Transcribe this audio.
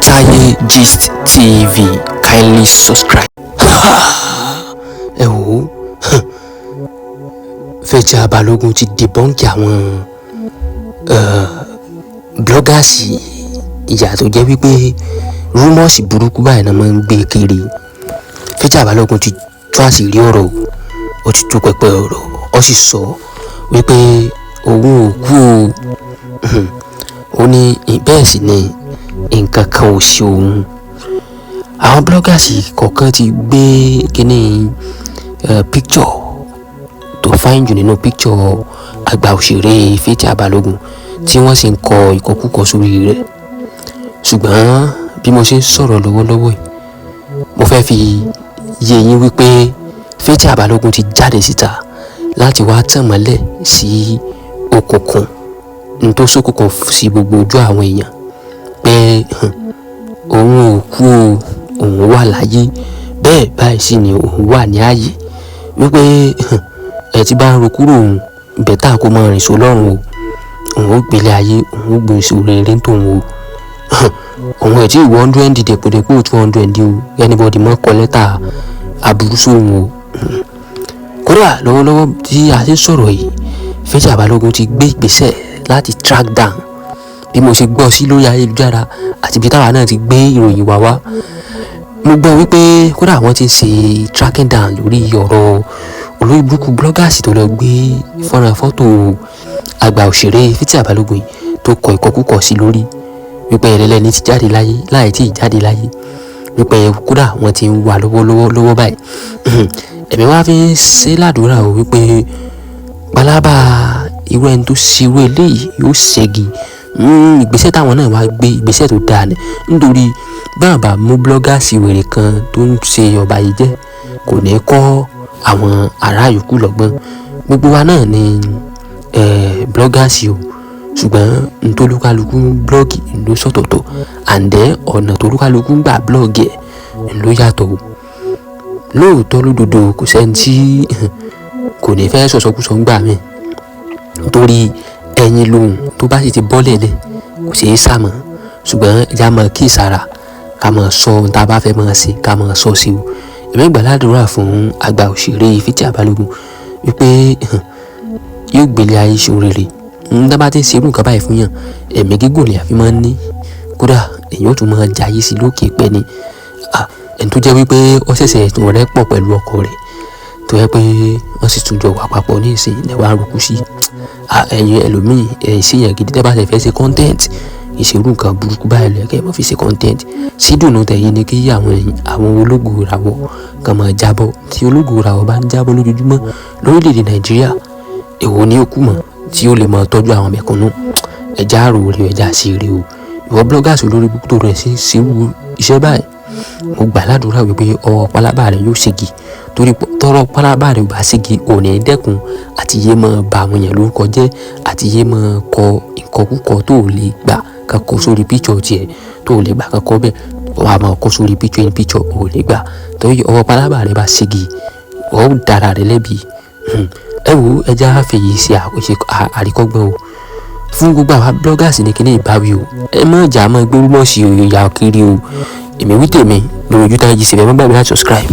Taye Gist TV. Kindly subscribe. Ẹ wò ó, Fathia Balogun ti debunk àwọn bloggers ìyà tó jẹ́ wípé rumours burúkú báyìí náà máa ń gbé kiri. Fathia Balogun ti tú àṣírí ọ̀rọ̀, ó ti tú pẹpẹ ọ̀rọ̀, ó sì sọ wípé òun ò kú o. Ó ní bẹ́ẹ̀ sì ni nǹkan kan ò sí òun. Àwọn bloggers kọ̀ọ̀kan ti gbé kíní picture tó fine jù nínú picture àgbà òṣèré Fathia Balogun tí wọ́n sì ń kọ ìkọkúkọ sórí rẹ̀. Ṣùgbọ́n bí mo ṣe ń sọ̀rọ̀ lọ́wọ́lọ́wọ́ yìí, mo fẹ́ fi yé yín wípé Fathia Balogun ti jáde síta láti wá tàn mọ́lẹ̀ sí òkùnkùn n tó ṣókùnkùn sí gbogbo ojú àwọn èèyàn pé òun ò kú o, òun wà láyé, bẹ́ẹ̀ báyìí sì ni òun wà ní ààyè, wípé ẹ ti bá ń ro kúrò òun, better kó máa rìn sólọ́run o, òun ó gbélé ayé, òun ó gbé èso rere tóun o, òun ẹ̀ tí ì 100 dèpòdépò 200 o, anybody mọ́ kọ lẹ́tà aburú sóhun o. Kódà lọ́wọ́lọ́wọ́ tí a ti ń sọ̀rọ̀ yìí, Fathia Balogun ti gbé ìgbésẹ̀ láti track down, bí mo ṣe gbọ́ sí lórí ayélujára àti ibi táwa náà ti gbé ìròyìn wá wá. Mo gbọ́ wípé kódà wọ́n ti ń ṣe tracking down lórí ọ̀rọ̀ olórí burúkú bloggers tó lọ gbé fọ́nrán fọ́tò àgbà òṣèré Fathia Balogun yìí tó kọ ìkọkúkọ sí lórí wípé ẹlẹ́lẹ́ni ti jáde láyé láì tí ì jáde láyé, wípé kódà wọ́n ti ń wà lọ́wọ́lọ́wọ́ lọ́wọ́ báyìí. Ẹ̀mí wá fi ń ṣe ládùúrà o wípé pálábá irú ẹni tó ṣe irú eléyìí yóò ṣẹ́gi. Ìgbésẹ̀ táwọn náà wá gbé, ìgbésẹ̀ tó dáa ni, nítorí báwọn bá mú bloggers wèrè kan tó ń ṣe ọba yìí jẹ́, kò ní kọ́ àwọn ará yòókù lọ́gbọ́n. Gbogbo wa náà ni bloggers o, ṣùgbọ́n n tó olúkálukú ń blog ló sọ̀tọ̀tọ̀, and then ọ̀nà tó olúkálukú ń gbà blog ẹ̀ ló yàtọ̀ o. Lóòótọ́ lódodo, kò sẹ́ni tí kò ní fẹ́ sọ̀sọ́kùsọ ń gbà mí, nítorí ẹyin lòun tó bá sì ti bọ́lẹ̀ lẹ̀ kò ṣeé sá mọ́. Ṣùgbọ́n ẹja máa kíyèsára, ká máa sọ ohun tá a bá fẹ́ máa ṣe, ká máa sọ sí o. Èmi gbà ládùúrà fún àgbà òṣèré Fathia Balogun wípé yóò gbélé ayé ṣe rere. Ń dá bá ti ń ṣe irú nǹkan báyìí fún yàn, ẹ̀mí gígùn ni àfi máa ń ní. Kódà èyàn ó tún máa jayé sí lókè pẹ́ ni. Ẹni tó jẹ́ wípé ó ṣẹ̀ṣẹ̀ tún rẹ́ pọ̀ pẹ̀lú ọkọ rẹ̀, tó jẹ́ pé wọ́n sì tún jọ wà papọ̀ ní ìsìn lẹ́wà rúkú sí. Ẹ̀yin ẹlòmíì, ẹ̀yin sì yàn gidi, tẹ́ bá ṣe fẹ́ ṣe content, ìṣerú nǹkan burúkú báyìí ló yẹ kẹ́ ẹ máa fi ṣe content. Sídùnnú tẹ̀yin ni kí àwọn ológo ìràwọ̀ kan máa jábọ́. Tí ológo ìràwọ̀ bá ń jábọ́ lójoojúmọ́ lórílẹ̀ èdè Nàìjíríà, èwo ni ó kù mọ́ tí ó lè máa tọ́jú àwọn mẹ̀kúnnù? Ẹja àrò rè, ẹja sí rè o. Ìwọ bloggers olórí burúkú tó rẹ̀ sí ṣerú iṣẹ́ báyìí, mo gbà ládùúrà wípé ọwọ́ pálábá rẹ̀ yóò ṣègi, torí tọrọ pálábá rẹ̀ ò bá ṣègi, ò ní dẹ́kun àti yé máa ba àwọn èèyàn lórúkọ jẹ́ àti yé máa kọ ìkọkúkọ tó lè gbà kan kọ sórí picture tiẹ̀, tó lè gbà kan kọ bẹ́ẹ̀, wàá máa kọ sórí picture in picture, ò lè gbà. Torí ọwọ́ pálábá rẹ̀ bá ṣègi, ó dára rẹ̀ lẹ́bi. Ẹ wo, ẹja fèyí ṣe àríkọ́gbọ́n o fún gbogbo àwa bloggers ní kíní ìbáwí o. Ẹ má jà máa gbé rumours ìyà kiri o. Èmi wí tèmi lórí ojú táyé jí síbẹ̀, má gbàgbé láti subscribe.